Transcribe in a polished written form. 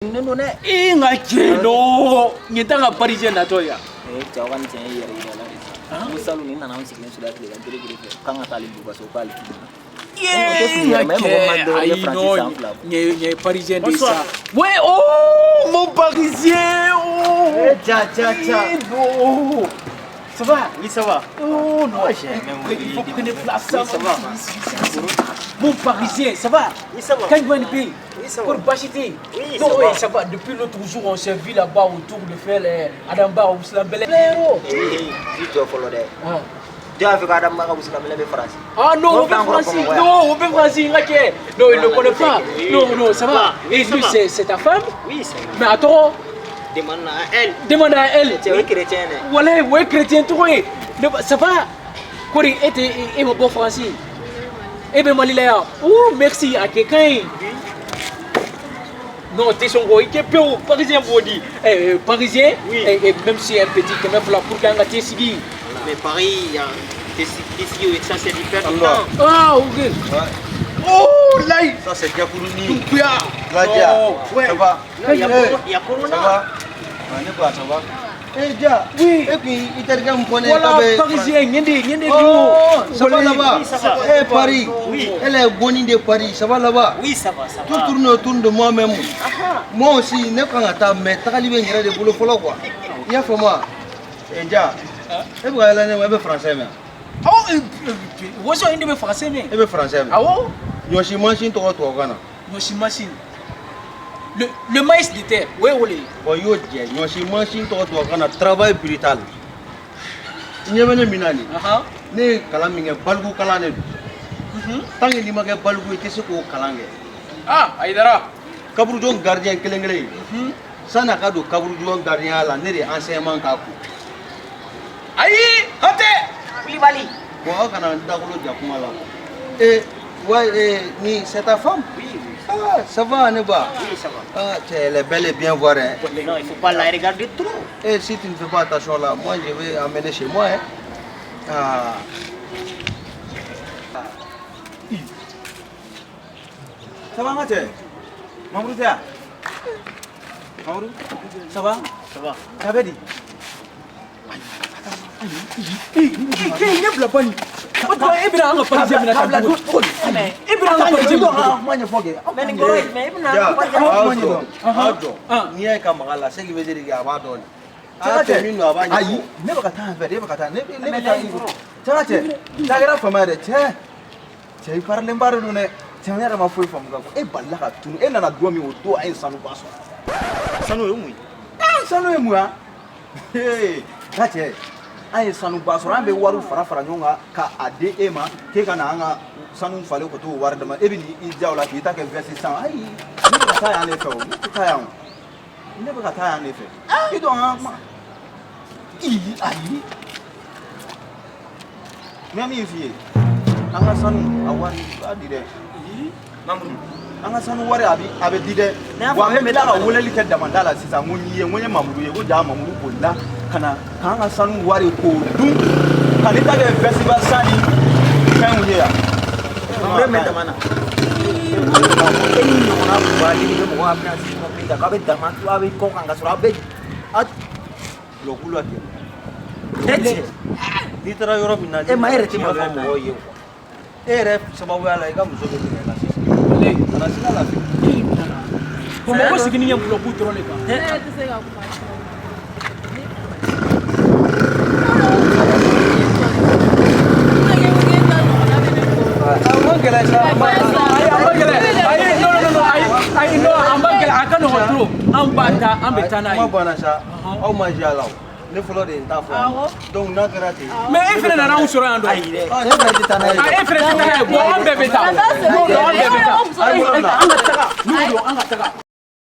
Ne don dɛ. E n ka cɛ, non, nin t'an ka parisien natɔ ye yan. Ee cɛ, aw ka nin cɛ in yɛrɛ yira la de sa. N ko salon nin nana, an sigilen sɔrɔ tilegan gere gere fɛ k'an ka taa ale dugu ka so k'ale tununa. Ye, n ka cɛ, ayi, non, nin ye parisien de ye sa. Ouais, oh, mon parisien, oh. Eh, tcha, tcha, tcha. Eh, non. Ça va? Oui, ça va. Oh non, j'ai même il faut oublié. prendre place. Ça Oui, ça va. Mon parisien, ça va? Oui, ça va. Quand tu pays? Oui, ça va. Pour Bachité? Oui, non, ça ouais, va. Ça va. Depuis l'autre jour, on s'est vu là-bas autour de faire les Adamba ou Slambele. Frérot. Eh, i jɔ fɔlɔ dɛ. Ah. Jɔn y'a fɔ ko Adama ka wusulanminɛ bɛ Faransi? Ah non, On on fait veut encore Francis. comme ouais. Non, on veut Francis, ok. Non, il ne le connaît pas. Non, non, ça va. Oui, Et ça lui, va. c'est ta femme? Oui, c'est Mais attends, Demande à elle. Demande à elle. Cɛ, o ye chrétien dɛ. Voilà, ouais, chrétien, toi. Ça va? Kori, et et mon bon Francis. Eh ben, Mali là. Oh, merci à quelqu'un. Non, t'es son gros, il est peu parisien, vous dit. Eh, parisien, Oui. eh, même si un petit, quand même, là, pour qu'un gars sigi. Mais Paris, il y a ici, ça c'est du perdre du Allah. temps. Ah, ok. Oh, là, Ça, c'est Diakourouni. Doumbouya. Radia. Non, ouais. Ça va? Non, il y a Eh, il y a Corona. Ça va? Ah, ne quoi, ça va? Eh, Dia. Oui. Et puis, il t'a dit qu'on connaît. Voilà, parisien, Nyende, Nyende, Oh, ça va là-bas? Oui, ça va. Eh, Paris. Oui. Elle est Goni de Paris. Ça va là-bas? Oui, ça va, ça Tout va. tourne autour de moi-même. Moi aussi, ne kan ka taa mais tagali bɛ n yɛrɛ de bolo fɔlɔ quoi. I y'a faamu wa? Eh, Dia. E bɛ ka yɛlɛ ne ma, e bɛ français mɛn? Oh, woso inde bɛ français mɛn. E bɛ français mɛn? Awɔ. Ɲɔsi mansin tɔgɔ tubabukan na. Ɲɔsi machine. Le maïs de terre, o ye o de ye. Bon, i y'o jɛ, ɲɔsi mansin tɔgɔ tubabukan na travail brutal. I ɲɛ bɛ ne min na nin. Ne ye kalan min kɛ, baliku kalan de don. Tant que n'i ma kɛ baliku ye, i tɛ se k'o kalan kɛ. Ah, Aïdara. Kaburujɔ gardien kelen kelen ye. San'a ka don kaburujɔ gardien la, ne de ye enseignement k'a kun. Ayi, hatɛ. Kulibali. Bon, aw kana n dakolo ja kuma la quoi. Eh, ouais, eh, ni c'est ta femme? Oui, oui. Ah, ça va, ne ba? Oui, ça va. Ah, tiens, elle est belle et bien voir, hein. Non, il faut pas la regarder trop. Et si tu ne fais pas attention là, moi je vais emmener chez moi, hein. Ah. Ça va, n ka cɛ? Mamuru tɛ yan? Mamuru, ça va? Ça va. Ça bɛ di? Ee, ɲɛ bila bani. O tuma e bɛna an ka parisien minɛ ka cogo di? E bɛna an ka parisien minɛ cogo di? Kuma ɲɛfɔ kɛ. Mais nin kɔrɔ ye jumɛn ye? E bɛna Ja, an ka aw kuma jɔ, ɲɛdɔn. aw jɔ. Ah. N'i y'a ye ka maga a la, ce qui veut dire que a b'a dɔn de. Cɛ A ka cɛ cɛ. min don, a b'a ɲɛfɔ. Ayi, ne bɛ ka taa yan fɛ de, e bɛ ka taa ne ne bɛ taa i cɛ ka cɛ. Cɛ, a kɛra fama ye dɛ, cɛ. Cɛ, i parilenba de don dɛ. Cɛ, ne yɛrɛ ma foyi faamu ka fɔ. E balila ka tunu, e nana don min, o don an ye sanuba sɔrɔ. Sanu ye mun ye? Ah, sanu ye mun ya? Ee, n ka cɛ, an ye sanuba sɔrɔ, an bɛ wariw fara fara ɲɔgɔn kan ka a di e ma k'e ka na an ka sanu falen ka t'o wari d'a ma. E bɛ n'i ja o la k'i ta kɛ veste san. Ayi, ne bɛ ka taa yan de fɛ o, ne tɛ taa yan o. Ne bɛ ka taa yan de fɛ. I dɔn an ka kuma. Ii, ayi. N bɛ min f'i ye, an ka sanu a wari a di dɛ. Mamoudou. An ka sanu wari a bɛ di dɛ. Ne y'a fɔ Wa n an bɛ bɛ tila ka taa weleli kɛ damanda la sisan, n ko n y'i ye, n ko n ye Mamudu ye, ko ja Mamudu bolila ka na k'an ka sanu wari k'o dun ka ne ta kɛ veste san ni fɛnw ye yan. Mamuru bɛ dama na. E ni ɲɔgɔnna baden de bɛ mɔgɔ ambulance mobili ta k'aw bɛ dama aw bɛ kɔ kan ka sɔrɔ aw bɛ A lɔkulu la ten. Ne cɛ. N'i taara yɔrɔ min na, E ma e yɛrɛ tɛ tiɲɛ maloya fɔ mɔgɔw ye quoi. E yɛrɛ sababuya la, i ka muso bɛ minɛ i la sisan. Walayi. Kana siga la fiyewu. Bamakɔ sigini ye bulɔku dɔrɔn de kan. Ne yɛrɛ tɛ se ka kuma. A ma gɛlɛn sa. A ma Ayi, a ma gɛlɛn. Ayi, non, non, non, ayi, ayi, non, a ma gɛlɛn, a ka nɔgɔn trop. An b'a ta, an bɛ taa n'a Kuma ye. banna sa, aw ma diya la o. Ne fɔlɔ de ye n ta fɔ. Awɔ. Donc n'a kɛra ten. Mais e fɛnɛ nana anw sɔrɔ yan dɔn. Ayi dɛ. Ah, ne fɛnɛ tɛ taa n'a ye. Ah, e fɛnɛ tɛ taa n'a ye. Bon, an bɛɛ bɛ taa. Non, non, an bɛɛ bɛ taa. Ayi, An ka taga. N'u don, an ka taga.